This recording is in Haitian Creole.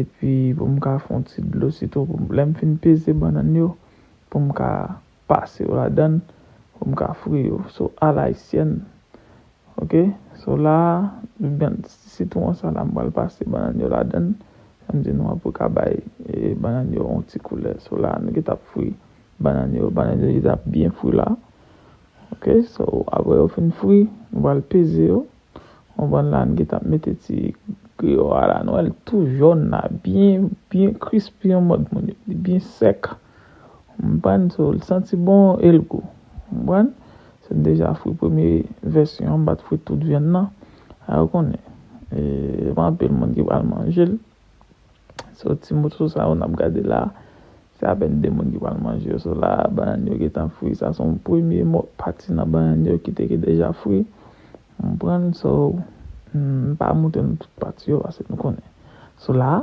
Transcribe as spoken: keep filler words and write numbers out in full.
Epi pou m ka fè yon ti dlo sitwon pou m, lè m fin peze bannann yo, pou m ka pase yo ladan, pou m ka fri yo. So, alayisyèn. Ok? So la, byen, sitwon sa la, m pral pase bannann yo ladan. Sa m di nou an pou ka bay e, bannann yo yon ti koulè. So la, nou gentan ap fri bannann yo. Bannann yo gentan ap byen fri la. Ok? So, apre yo fin fri, nou pral peze yo. Konprann la, nou gentan ap mete ti griyo a la. Nou wè l tou jòn la, byen, byen krispi an mòd moun yo. Li byen sèk. Konprann? So, l santi bon e l gou. Konprann? Se m deja fri premye vèsyon an, m pa t fri tout vyann nan. A, ou konnen. E, pa anpil moun ki pral manje l. So, ti moso sa yo n ap gade la, se apèn de moun ki pral manje yo. So, la, bannann yo gentan fri. Sa se yon premye mò, pati nan bannann yo ki te ki deja fri. Konprann? So, m pa montre nou tout pati yo, paske nou konnen. So, la,